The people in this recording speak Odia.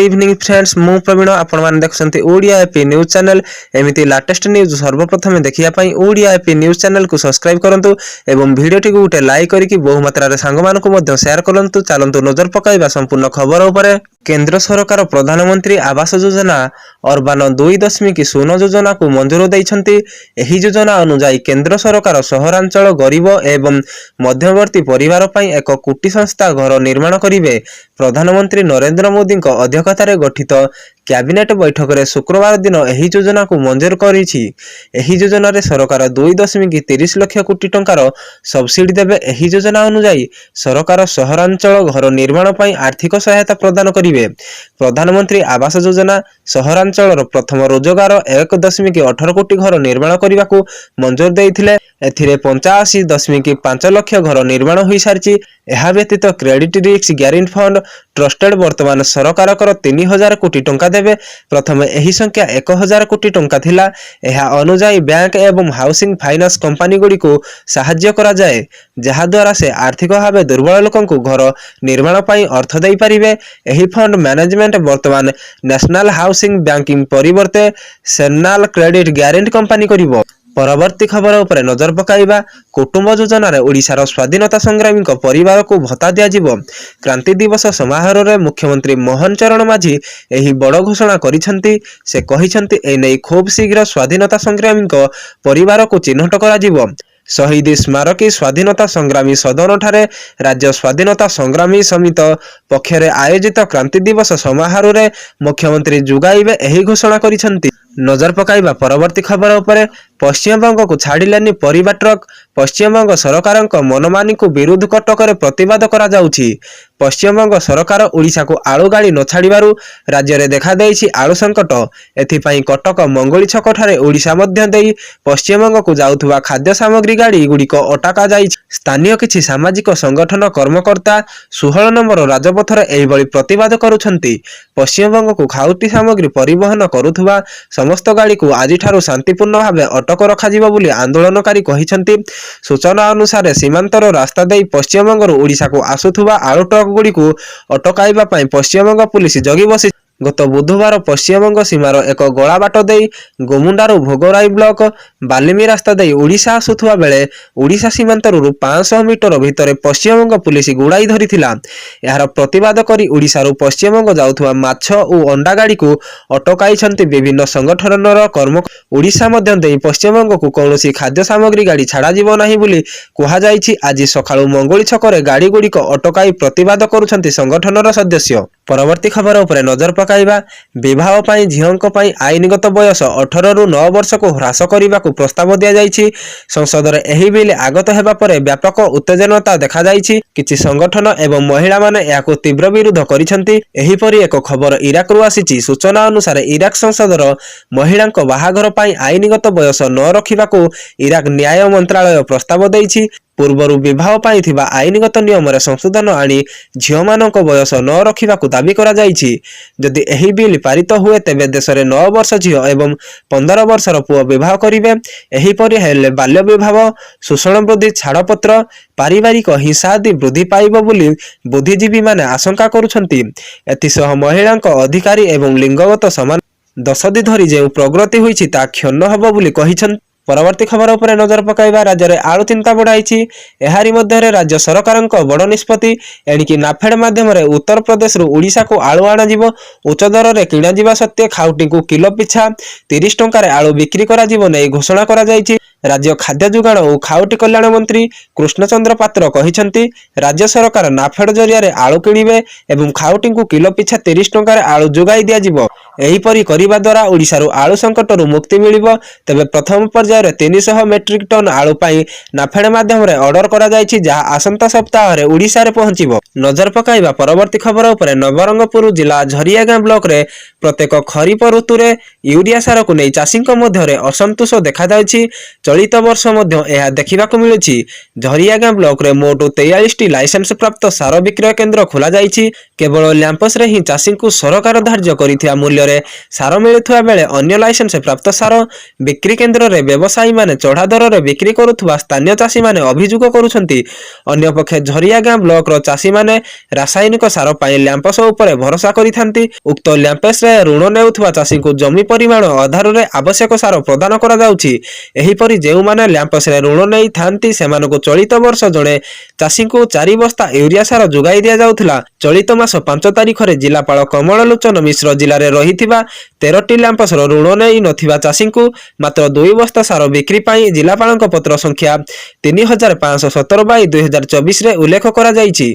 ଇଭିନିଂ ଫ୍ରେଣ୍ଡସ୍, ମୁଁ ପ୍ରବୀଣ। ଆପଣମାନେ ଦେଖୁଛନ୍ତି ଓଡ଼ିଆ ଏପି ନ୍ୟୁଜ୍ ଚ୍ୟାନେଲ୍। ଏମିତି ଲାଟେଷ୍ଟ ନ୍ୟୁଜ୍ ସର୍ବପ୍ରଥମେ ଦେଖିବା ପାଇଁ ଓଡ଼ିଆ ଏପି ନ୍ୟୁଜ୍ ଚ୍ୟାନେଲ୍କୁ ସବସ୍କ୍ରାଇବ୍ କରନ୍ତୁ ଏବଂ ଭିଡ଼ିଓଟିକୁ ଗୋଟେ ଲାଇକ୍ କରିକି ବହୁ ମାତ୍ରାରେ ସାଙ୍ଗମାନଙ୍କୁ ମଧ୍ୟ ସେୟାର କରନ୍ତୁ। ଚାଲନ୍ତୁ ନଜର ପକାଇବା ସମ୍ପୂର୍ଣ୍ଣ ଖବର ଉପରେ। କେନ୍ଦ୍ର ସରକାର ପ୍ରଧାନମନ୍ତ୍ରୀ ଆବାସ ଯୋଜନା ଅର୍ବାନ 2.0 ଯୋଜନାକୁ ମଞ୍ଜୁର ଦେଇଛନ୍ତି। ଏହି ଯୋଜନା ଅନୁଯାୟୀ କେନ୍ଦ୍ର ସରକାର ସହରାଞ୍ଚଳ ଗରିବ ଏବଂ ମଧ୍ୟବର୍ତ୍ତୀ ପରିବାର ପାଇଁ 1 କୋଟି ଶସ୍ତା ଘର ନିର୍ମାଣ କରିବେ। ପ୍ରଧାନମନ୍ତ୍ରୀ ନରେନ୍ଦ୍ର ମୋଦିଙ୍କ ଅଧ୍ୟକ୍ଷତାରେ ଗଠିତ କ୍ୟାବିନେଟ ବୈଠକରେ ଶୁକ୍ରବାର ଦିନ ଏହି ଯୋଜନାକୁ ମଞ୍ଜୁର କରିଛି। ଏହି ଯୋଜନାରେ ସରକାର 2.30 ଲକ୍ଷ କୋଟି ଟଙ୍କାର ସବସିଡି ଦେବେ। ଏହି ଯୋଜନା ଅନୁଯାୟୀ ସରକାର ସହରାଞ୍ଚଳ ଘର ନିର୍ମାଣ ପାଇଁ ଆର୍ଥିକ ସହାୟତା ପ୍ରଦାନ କରିବେ। ପ୍ରଧାନମନ୍ତ୍ରୀ ଆବାସ ଯୋଜନା ସହରାଞ୍ଚଳର ପ୍ରଥମ ରୋଜଗାର 1.18 କୋଟି ଘର ନିର୍ମାଣ କରିବାକୁ ମଞ୍ଜୁର ଦେଇଥିଲେ। ଏଥିରେ 85.5 ଲକ୍ଷ ଘର ନିର୍ମାଣ ହୋଇସାରିଛି। ଏହା ବ୍ୟତୀତ credit risk guarantee fund trusted ବର୍ତ୍ତମାନ ସରକାରଙ୍କର 3000 କୋଟି ଟଙ୍କା ଦେବେ। ପ୍ରଥମେ ଏହି ସଂଖ୍ୟା 1000 କୋଟି ଟଙ୍କା ଥିଲା। ଏହା ଅନୁଯାୟୀ ବ୍ୟାଙ୍କ ଏବଂ ହାଉସିଂ ଫାଇନାନ୍ସ କମ୍ପାନୀଗୁଡ଼ିକୁ ସାହାଯ୍ୟ କରାଯାଏ, ଯାହାଦ୍ୱାରା ସେ ଆର୍ଥିକ ଭାବେ ଦୁର୍ବଳ ଲୋକଙ୍କୁ ଘର ନିର୍ମାଣ ପାଇଁ ଅର୍ଥ ଦେଇପାରିବେ। ଏହି ଫଣ୍ଡ ମ୍ୟାନେଜମେଣ୍ଟ ବର୍ତ୍ତମାନ ନ୍ୟାସନାଲ ହାଉସିଂ ବ୍ୟାଙ୍କିଂ ପରିବର୍ତ୍ତେ ସେନାଲ କ୍ରେଡିଟ ଗ୍ୟାରେଣ୍ଟି କମ୍ପାନୀ କରିବ। ପରବର୍ତ୍ତୀ ଖବର ଉପରେ ନଜର ପକାଇବା। କୁଟୁମ୍ବ ଯୋଜନାରେ ଓଡ଼ିଶାର ସ୍ୱାଧୀନତା ସଂଗ୍ରାମୀଙ୍କ ପରିବାରକୁ ଭତ୍ତା ଦିଆଯିବ। କ୍ରାନ୍ତି ଦିବସ ସମାରୋହରେ ମୁଖ୍ୟମନ୍ତ୍ରୀ ମୋହନ ଚରଣ ମାଝୀ ଏହି ବଡ଼ ଘୋଷଣା କରିଛନ୍ତି। ସେ କହିଛନ୍ତି, ଏନେଇ ଖୁବ୍ ଶୀଘ୍ର ସ୍ୱାଧୀନତା ସଂଗ୍ରାମୀଙ୍କ ପରିବାରକୁ ଚିହ୍ନଟ କରାଯିବ। ଶହୀଦ ସ୍ମାରକୀ ସ୍ୱାଧୀନତା ସଂଗ୍ରାମୀ ସଦନଠାରେ ରାଜ୍ୟ ସ୍ୱାଧୀନତା ସଂଗ୍ରାମୀ ସମିତି ପକ୍ଷରେ ଆୟୋଜିତ କ୍ରାନ୍ତି ଦିବସ ସମାରୋହରେ ମୁଖ୍ୟମନ୍ତ୍ରୀ ଯୋଗାଇବେ ଏହି ଘୋଷଣା କରିଛନ୍ତି। ନଜର ପକାଇବା ପରବର୍ତ୍ତୀ ଖବର ଉପରେ। ପଶ୍ଚିମବଙ୍ଗକୁ ଛାଡ଼ିଲେନି ପରିବା ଟ୍ରକ୍। ପଶ୍ଚିମବଙ୍ଗ ସରକାରଙ୍କ ମନମାନିକୁ ବିରୁଦ୍ଧ କଟକରେ ପ୍ରତିବାଦ କରାଯାଉଛି। ପଶ୍ଚିମବଙ୍ଗ ସରକାର ଓଡ଼ିଶାକୁ ଆଳୁ ଗାଡ଼ି ନ ଛାଡ଼ିବାରୁ ରାଜ୍ୟରେ ଦେଖାଦେଇଛି ଆଳୁ ସଙ୍କଟ। ଏଥିପାଇଁ କଟକ ମଙ୍ଗୁଳି ଛକଠାରେ ଓଡ଼ିଶା ମଧ୍ୟ ଦେଇ ପଶ୍ଚିମବଙ୍ଗକୁ ଯାଉଥିବା ଖାଦ୍ୟ ସାମଗ୍ରୀ ଗାଡ଼ି ଗୁଡ଼ିକ ଅଟକା ଯାଇଛି। ସ୍ଥାନୀୟ କିଛି ସାମାଜିକ ସଂଗଠନ କର୍ମକର୍ତ୍ତା 16 ନମ୍ବର ରାଜପଥରେ ଏହିଭଳି ପ୍ରତିବାଦ କରୁଛନ୍ତି। ପଶ୍ଚିମବଙ୍ଗକୁ ଖାଉଟି ସାମଗ୍ରୀ ପରିବହନ କରୁଥିବା ସମସ୍ତ ଗାଡ଼ିକୁ ଆଜିଠାରୁ ଶାନ୍ତିପୂର୍ଣ୍ଣ ଭାବେ ଅଟକ ରଖାଯିବ ବୋଲି ଆନ୍ଦୋଳନକାରୀ କହିଛନ୍ତି। ସୂଚନା ଅନୁସାରେ, ସୀମାନ୍ତର ରାସ୍ତା ଦେଇ ପଶ୍ଚିମବଙ୍ଗରୁ ଓଡ଼ିଶାକୁ ଆସୁଥିବା ଆଳୁ ଟ୍ରକଗୁଡ଼ିକୁ ଅଟକାଇବା ପାଇଁ ପଶ୍ଚିମବଙ୍ଗ ପୁଲିସ ଜଗି ବସିଛି। ଗତ ବୁଧବାର ପଶ୍ଚିମବଙ୍ଗ ସୀମାର ଏକ ଗଳାବାଟ ଦେଇ ଗୋମୁଣ୍ଡାରୁ ଭୋଗରାଇ ବ୍ଲକ ବାଲିମି ରାସ୍ତା ଦେଇ ଓଡ଼ିଶା ଆସୁଥିବା ବେଳେ ଓଡ଼ିଶା ସୀମାନ୍ତରୁ 500 ମିଟର ଭିତରେ ପଶ୍ଚିମବଙ୍ଗ ପୁଲିସ ଗୁଡ଼ାଇ ଧରିଥିଲା। ଏହାର ପ୍ରତିବାଦ କରି ଓଡ଼ିଶାରୁ ପଶ୍ଚିମବଙ୍ଗ ଯାଉଥିବା ମାଛ ଓ ଅଣ୍ଡା ଗାଡ଼ିକୁ ଅଟକାଇଛନ୍ତି ବିଭିନ୍ନ ସଂଗଠନର କର୍ମ। ଓଡ଼ିଶା ମଧ୍ୟ ଦେଇ ପଶ୍ଚିମବଙ୍ଗକୁ କୌଣସି ଖାଦ୍ୟ ସାମଗ୍ରୀ ଗାଡ଼ି ଛାଡ଼ାଯିବ ନାହିଁ ବୋଲି କୁହାଯାଇଛି। ଆଜି ସକାଳୁ ମଙ୍ଗୁଳି ଛକରେ ଗାଡ଼ିଗୁଡ଼ିକ ଅଟକାଇ ପ୍ରତିବାଦ କରୁଛନ୍ତି ସଂଗଠନର ସଦସ୍ୟ। ପରବର୍ତ୍ତୀ ଖବର ଉପରେ ନଜର ପକାଇବା। ବିବାହ ପାଇଁ ଝିଅଙ୍କ ପାଇଁ ଆଇନଗତ ବୟସ 18ରୁ 9 ବର୍ଷକୁ ହ୍ରାସ କରିବାକୁ ପ୍ରସ୍ତାବ ଦିଆଯାଇଛି। ସଂସଦରେ ଏହି ବିଲ୍ ଆଗତ ହେବା ପରେ ବ୍ୟାପକ ଉତ୍ତେଜନତା ଦେଖାଯାଇଛି। କିଛି ସଂଗଠନ ଏବଂ ମହିଳାମାନେ ଏହାକୁ ତୀବ୍ର ବିରୋଧ କରିଛନ୍ତି। ଏହିପରି ଏକ ଖବର ଇରାକରୁ ଆସିଛି। ସୂଚନା ଅନୁସାରେ, ଇରାକ ସଂସଦର ମହିଳାଙ୍କ ବାହାଘର ପାଇଁ ଆଇନଗତ ବୟସ ନ ରଖିବାକୁ ଇରାକ ନ୍ୟାୟ ମନ୍ତ୍ରାଳୟ ପ୍ରସ୍ତାବ ଦେଇଛି। ପୂର୍ବରୁ ବିବାହ ପାଇଁ ଥିବା ଆଇନଗତ ନିୟମରେ ସଂଶୋଧନ ଆଣି ଝିଅମାନଙ୍କ ବୟସ ନ ରଖିବାକୁ ଦାବି କରାଯାଇଛି। ଯଦି ଏହି ବିଲ୍ ପାରିତ ହୁଏ, ତେବେ ଦେଶରେ 9 ବର୍ଷ ଝିଅ ଏବଂ 15 ବର୍ଷର ପୁଅ ବିବାହ କରିବେ। ଏହିପରି ହେଲେ ବାଲ୍ୟ ବିବାହ, ଶୋଷଣ ବୃଦ୍ଧି, ଛାଡ଼ପତ୍ର, ପାରିବାରିକ ହିଂସା ଆଦି ବୃଦ୍ଧି ପାଇବ ବୋଲି ବୁଦ୍ଧିଜୀବୀମାନେ ଆଶଙ୍କା କରୁଛନ୍ତି। ଏଥିସହ ମହିଳାଙ୍କ ଅଧିକାରୀ ଏବଂ ଲିଙ୍ଗଗତ ସମାନ ଦଶନ୍ଧି ଧରି ଯେଉଁ ପ୍ରଗତି ହୋଇଛି, ତାହା କ୍ଷୁଣ୍ଣ ହେବ ବୋଲି କହିଛନ୍ତି। ପରବର୍ତ୍ତୀ ଖବର ଉପରେ ନଜର ପକାଇବା। ରାଜ୍ୟରେ ଆଳୁ ଚିନ୍ତା ବଢ଼ାଇଛି। ଏହାରି ମଧ୍ୟରେ ରାଜ୍ୟ ସରକାରଙ୍କ ବଡ଼ ନିଷ୍ପତ୍ତି। ଏଣିକି ନାଫେଡ୍ ମାଧ୍ୟମରେ ଉତ୍ତରପ୍ରଦେଶରୁ ଓଡ଼ିଶାକୁ ଆଳୁ ଅଣାଯିବ। ଉଚ୍ଚ ଦରରେ କିଣାଯିବା ସତ୍ତ୍ୱେ ଖାଉଟିଙ୍କୁ କିଲୋ ପିଛା 30 ଟଙ୍କାରେ ଆଳୁ ବିକ୍ରି କରାଯିବ ନେଇ ଘୋଷଣା କରାଯାଇଛି। ରାଜ୍ୟ ଖାଦ୍ୟ ଯୋଗାଣ ଓ ଖାଉଟି କଲ୍ୟାଣ ମନ୍ତ୍ରୀ କୃଷ୍ଣଚନ୍ଦ୍ର ପାତ୍ର କହିଛନ୍ତି, ରାଜ୍ୟ ସରକାର ନାଫେଡ୍ ଜରିଆରେ ଆଳୁ କିଣିବେ ଏବଂ ଖାଉଟିଙ୍କୁ କିଲୋ ପିଛା 30 ଟଙ୍କାରେ ଆଳୁ ଯୋଗାଇ ଦିଆଯିବ। ଏହିପରି କରିବା ଦ୍ୱାରା ଓଡ଼ିଶାରୁ ଆଳୁ ସଙ୍କଟରୁ ମୁକ୍ତି ମିଳିବ। ତେବେ ପ୍ରଥମ ପର୍ଯ୍ୟାୟରେ 300 ମେଟ୍ରିକ୍ ଟନ୍ ଆଳୁ ପାଇଁ ନାଫେଡ୍ ମାଧ୍ୟମରେ ଅର୍ଡର କରାଯାଇଛି, ଯାହା ଆସନ୍ତା ସପ୍ତାହରେ ଓଡ଼ିଶାରେ ପହଞ୍ଚିବ। ନଜର ପକାଇବା ପରବର୍ତ୍ତୀ ଖବର ଉପରେ। ନବରଙ୍ଗପୁର ଜିଲ୍ଲା ଝରିଆଗାଁ ବ୍ଲକରେ ପ୍ରତ୍ୟେକ ଖରିଫ ଋତୁରେ ୟୁରିଆ ସାରକୁ ନେଇ ଚାଷୀଙ୍କ ମଧ୍ୟରେ ଅସନ୍ତୋଷ ଦେଖାଯାଉଛି। ଚଳିତ ବର୍ଷ ମଧ୍ୟ ଏହା ଦେଖିବାକୁ ମିଳୁଛି। ଝରିଆଗାଁ ବ୍ଲକରେ ମୋଟ 43ଟି ଲାଇସେନ୍ସ ପ୍ରାପ୍ତ ସାର ବିକ୍ରୟ କେନ୍ଦ୍ର ଖୋଲାଯାଇଛି। କେବଳ ଲ୍ୟାମ୍ପସରେ ହିଁ ଚାଷୀଙ୍କୁ ସରକାର ଧାର୍ଯ୍ୟ କରିଥିବା ମୂଲ୍ୟରେ ଉପରେ ସାର ମିଳୁଥିବା ବେଳେ ଅନ୍ୟ ଲାଇସେନ୍ସ ପ୍ରାପ୍ତ ସାର ବିକ୍ରି କେନ୍ଦ୍ରରେ ବ୍ୟବସାୟୀମାନେ ଚଢ଼ା ଦରରେ ବିକ୍ରି କରୁଥିବା ସ୍ଥାନୀୟ ଚାଷୀମାନେ ଅଭିଯୋଗ କରୁଛନ୍ତି। ଅନ୍ୟପକ୍ଷେ ଝରିଆଗାଁ ବ୍ଲକର ଚାଷୀମାନେ ରାସାୟନିକ ସାର ପାଇଁ ଲ୍ୟାମ୍ପସ ଉପରେ ଭରସା କରିଥାନ୍ତି। ଉକ୍ତ ଲ୍ୟାମ୍ପସରେ ଋଣ ନେଉଥିବା ଚାଷୀଙ୍କୁ ଜମି ପରିମାଣ ଆଧାରରେ ଆବଶ୍ୟକ ସାର ପ୍ରଦାନ କରାଯାଉଛି। ଏହିପରି ଯେଉଁମାନେ ଲ୍ୟାମ୍ପସରେ ଋଣ ନେଇଥାନ୍ତି, ସେମାନଙ୍କୁ ଚଳିତ ବର୍ଷ ଜଣେ ଚାଷୀଙ୍କୁ 4 ବସ୍ତା ୟୁରିଆ ସାର ଯୋଗାଇ ଦିଆଯାଉଥିଲା। ଚଳିତ ମାସ 5 ତାରିଖରେ ଜିଲ୍ଲାପାଳ କମଳ ଲୋଚନ ମିଶ୍ର ଜିଲ୍ଲାରେ ରହିଥିବା 13ଟି ଲ୍ୟାମ୍ପସର ଋଣ ନେଇ ନଥିବା ଚାଷୀଙ୍କୁ ମାତ୍ର 2 ବସ୍ତା ସାର ବିକ୍ରି ପାଇଁ ଜିଲ୍ଲାପାଳଙ୍କ ପତ୍ର ସଂଖ୍ୟା 3517/2024ରେ ଉଲ୍ଲେଖ କରାଯାଇଛି।